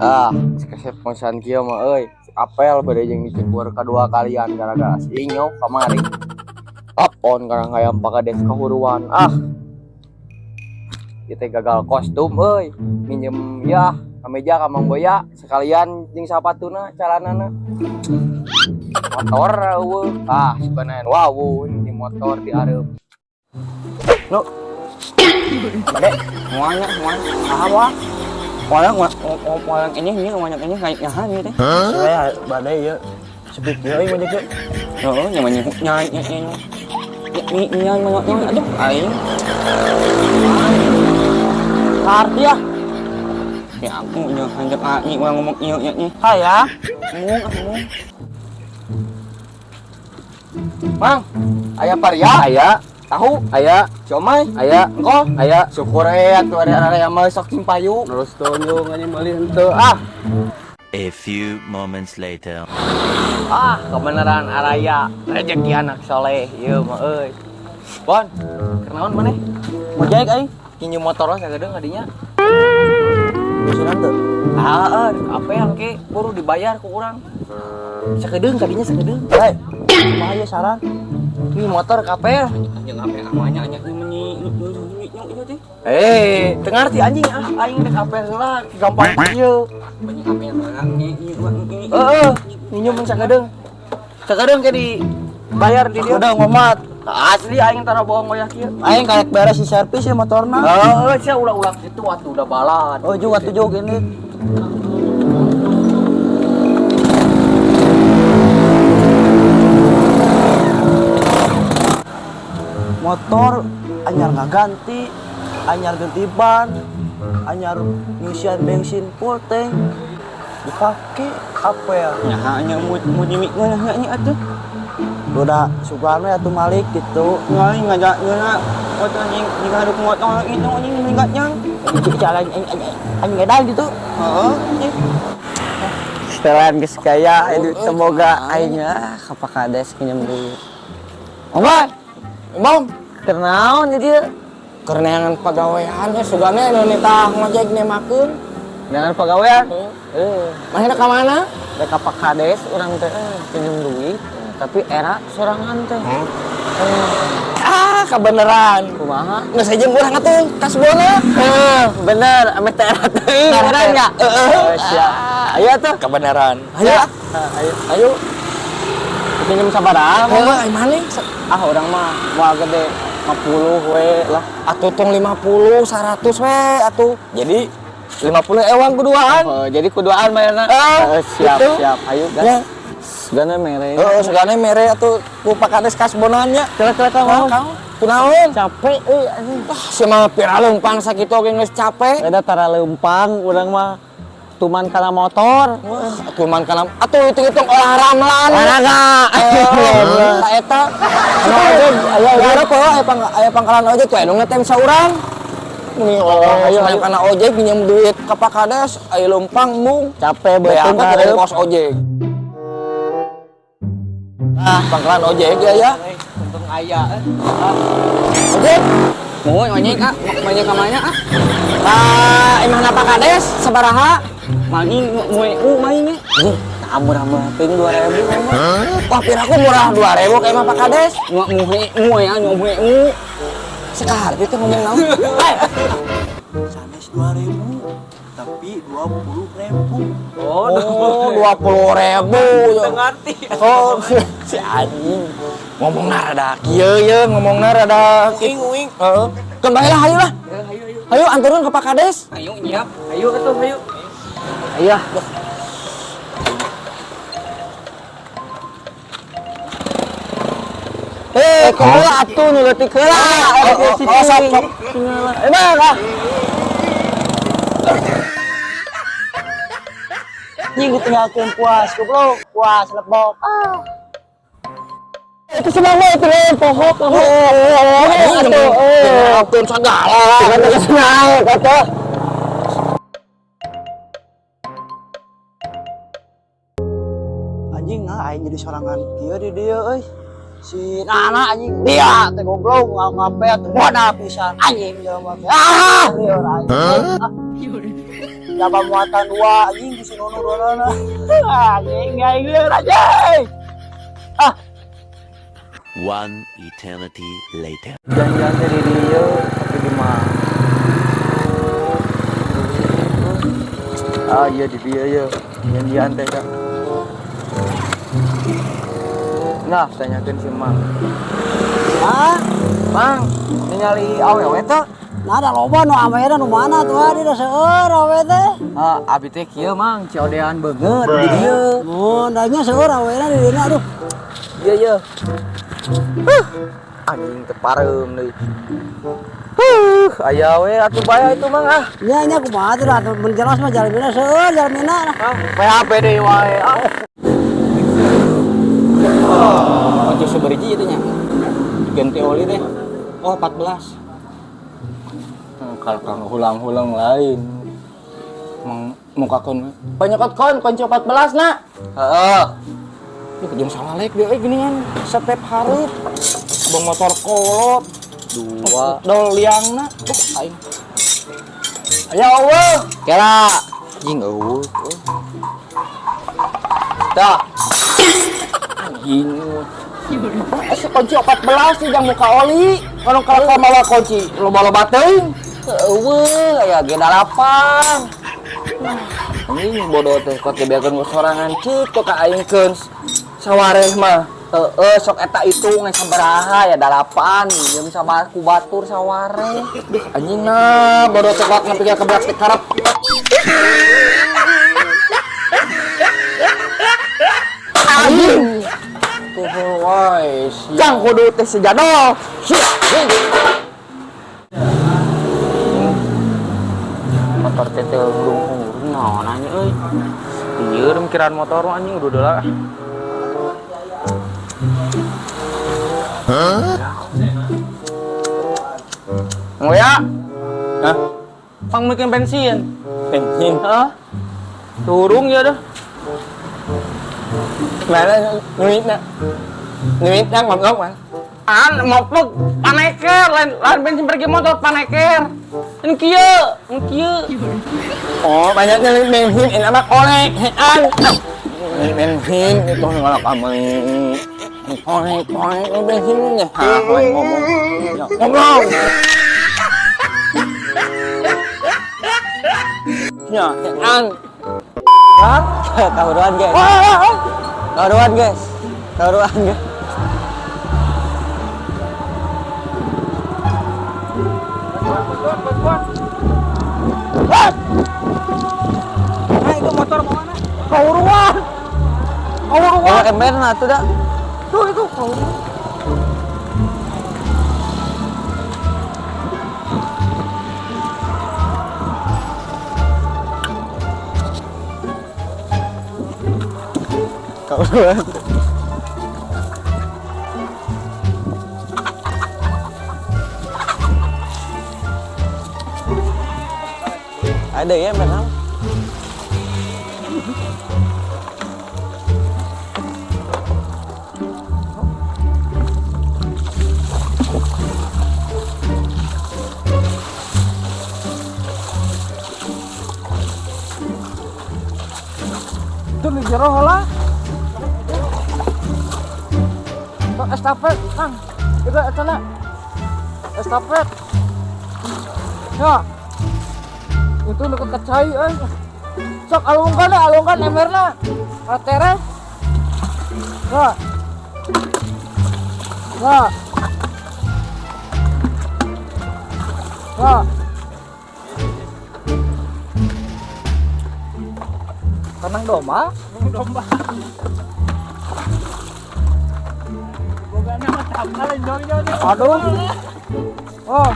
Ah, kesep pisan kieu mah euy. Apel bade jeung dicukur kadua kalian gara-gara si Inyo kamari. Apon karang hayam Pak Kades kahuruan. Ah. Kita gagal kostum euy. Minjem ya kameja ka Mang Boya sekalian jeung sapatuna, calanana. Motor euweuh. Ah, sebenarnya wow, ini motor di areup. Nu. Bade, moalnya, moal. Ah, moal. Moal, moal, moal yang ini, moal yang ini kayak nyahan ieu teh. Saya bade ieu. Sepi kieu euy ngojek ieu. Heeh, nya mah nya nya nya nya. Nya nya nya aduh aing. Ngarti ya. Ya aku nya hanjak anjing urang ngomong ieu nya nya. Hayang. Mung ah mung. Mang, aya paria, Aya, tahu, aya, siomay, aya, engko, aya. Syukur we atuh ada area mah sok cimpayu. Terus tunjung anjing meuli henteu ah. A few moments later. Ah, kebenaran araya rezeki anak soleh ieu mah euy. Bon, kenaon maneh? Ngojek aing. Pinjem motor sagedeung kadinya. Usulan teu. Ah, apa yang ke buru dibayar ku urang. Sakedeung kadinya sakedeung. Hei, kumaha ieu saran? Ini motor kapel. Anjing apa yang amanya nya menyi ieu teh. Eh, teu ngarti anjing ah, aing rek apel heula gampang kieu. Banyak apa yang ieu ieu. Heeh, minjem mun sakedeung. Sakedeung ke dibayar di dieu. Udah ngomat. Asli aing tara bohong goyah kieu. Aing karek beres si servis ya motorna. Heeh, sia ulah-ulah kitu atuh udah balad. Oh juga tuh jauh gini. Motor anyar nggak ganti, anyar ganti ban, anyar ngisian bensin full tank, dipakai apa ya? Nya nya mu mu nyimikeun nya nya atuh. Udah sugana atuh malik gitu. Ngali ngajak ngeuna motor anjing jika haduk motor itu anjing meningkat nyang. Jalan anjing edan gitu. Heeh, anjing. Setelan geus kaya semoga aing ah ka Pak Kades pinjam duit. Oman. Bang, Keur naon ieu dieu? keur neangan pagawean we sugana nu nitah ngojek nemakeun. Neangan pagawean? Heeh. Manehna ka mana? Rek ka Pak Kades urang teh pinjam duit, tapi era sorangan teh. Ah, kebeneran. Kumaha? Geus aja urang atuh kasbona. Heeh, bener, ame teh era teuing bener nya? Heeh. Siap. Ayo atuh. Kebenaran. Ayo. Ayo. Ayo. Pinjam sabaraha? Heeh, ai maneh? Ah, urang mah moal gede 50 we lah. Atuh tong 50, 100 we atuh. Jadi 50 ewang kuduaan. Oh, jadi kuduaan bayarna. Ah, Siap, gitu. siap. Ayo gas. Ya. Sugana mere. Heeh, sugana mere atuh ku Pak Kades kasbonan nya. Kela kela kela. Kunaon? Capek euy anjing. Wah, si mah pira leumpang sakitu oge geus capek. Beda tara leumpang urang mah tuman kana motor. Wah, tuman kana atuh hitung-hitung olahraga. Olahraga. Ta eta. Anu ojek, aya aya apa aya pangkalan ojek tuh anu ngetem saurang. Muni oh, ayo ayo kana ojek pinjam duit ka Pak Kades, aya leumpang mung. Capek beuteung beuteung ka kos ojek. Ah, pangkalan ojek ya ya. Untung aya. Ojek. Mau ojek ah, ojek ka mana ah? Ah, imahna Pak Kades sabaraha? Mangi moe u mainnya. Anjing, tah murah-murah teuing 2000. Wah, piraku murah 2000 ka imah Pak Kades. Nu muhe u ya, nu muhe u. Sekar itu ngomong naon? Eh, Sanes 2000 tapi 20.000. Oh, 20.000. Teu ngarti. Oh, si anjing. Ngomongna rada kieu ye, ngomongna rada Uing uing. Heeh. Keun bae lah, hayu lah. Hayu hayu. Hayu anturkeun ka Pak Kades. Ayo nyiap. Ayo atuh hayu. Iya. Eh, heula atuh nu leutik heula. Oh, oh, sok, sok. Emang ah. Anjing ditinggalkeun puas, goblok. Puas lebok. Ah. Itu semua itu lain poho poho. Anjing, Atuh, eh. tinggalkeun sagala. Tinggal naik atuh. Anjing nah aing jadi sorangan kieu di dieu euy. Si Nana anjing dia teh goblok ngape atuh boda pisan anjing jelema teh. Ah, lieur aing. Ah. Jaba muatan dua anjing di si Nono dua. Anjing aing lieur anjing. Ah. One eternity later. Jangan-jangan teh di dieu tapi di mana? Ah iya di dieu ye. Janjian teh Kak. Nah, tanyakeun si Mang. Ah, Mang, ningali awewe teh? Nah, ada loba nu awena nu mana tuh ah, di da seueur awe teh. Ah, abi teh kieu Mang, ciodean beungeut di dieu. Oh, danya seueur awena di dieu aduh. Iya iya. Huh, anjing teu pareum deui. Huh, aya we atuh bae itu Mang ah. Nya nya kumaha tuh atuh mun jelas mah jalmina seueur jalmina. Ah, PHP deui wae ah. Kunci seberiji itu nya. Ganti oli teh. Oh, 14. Kalau kang hulang-hulang lain. Mang mukakeun. Penyokot kon kunci 14 nak. Heeh. Duh, jeung salah lek deui geuningan step hareup. Abang motor kolot. Dua. Dol liangna. Aing. Aya eueuh. Kela. Anjing eueuh. Tah, Anjing. Asa kunci 14 sih jang muka oli. Kalau kalau mawa kunci loba-loba teuing. Eueuh aya ge 8. Anjing bodoh teh kot dibeakeun ku sorangan cik teh ka aing keun sawareh mah. Heeh, sok eta hitung ngan sabaraha ya 8 minjem sama ku batur sawareh. Duh, anjing nah bodoh teh kot nepi ka kebeak teh karep. Anjing. Tuh wae sia. Jang kudu teh sejadol. Motor teh teu hurung-hurung naon anjing euy. Ieu mikiran motor mah anjing udah lah. Hah? Mau ya? Hah? Pang bikin bensin. Bensin. Heeh. Turung ya dah. Mana duitna? Duitna ngomong mah. An mopok paneker lain lain bensin pergi motor paneker. Ini kieu, ini kieu. Oh, banyaknya bensin ini mah kolek, hean. Bensin itu kalau kamu kolek, kolek ini bensinnya. Hah, ngomong. Ngomong. Ya, hean. Karuan guys. Karuan guys. Karuan guys. Nah, itu motor mau mana? Kauruan. Kauruan. Oh, ember nah tuh dah. Tuh itu kauruan. Karuan. Ada ya ember nah. Itu di jero heula. Tuh estafet, Kang. Itu eta na. Estafet. Ya. Itu deket ka cai euy. Sok alungkan alungkan emberna. Ratere. Ya. Ya. Ya. Tenang domba, domba. Aduh. Oh.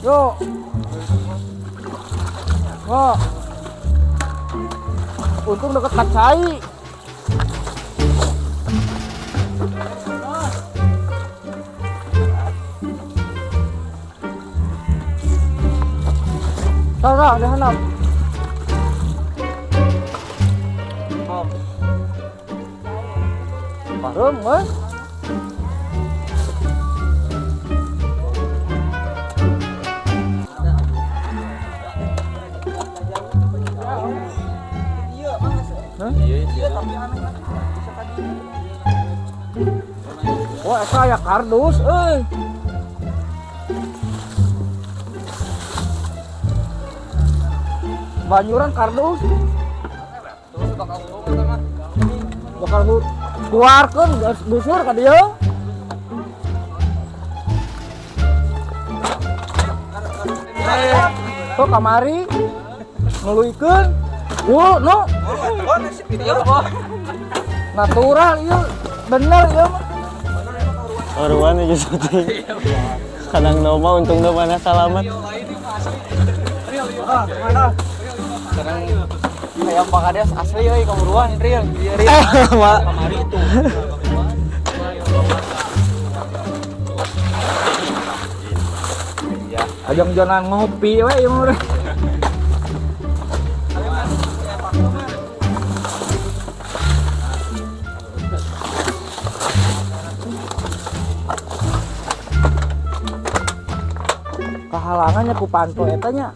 Yo. Oh. Untung deket kacai. Tara, ada hanap. Parem, euy. Hah? Iya, tapi aneh bisa tadi. Wah, eta aya kardus euy. Banyuran kardus. Bakal keluarkeun busur ka dieu. Tuh kamari ngeluikeun. Wuh, no. Natural ieu. Bener ieu mah. Karuan aja syuting. Kadang noma untung mana salamat. Sekarang kayak Pak Kades asli euy kaburuan real. Iya real. Kamari itu. Ajang jonan ngopi we ieu mah. Kahalangannya ku panto eta nya.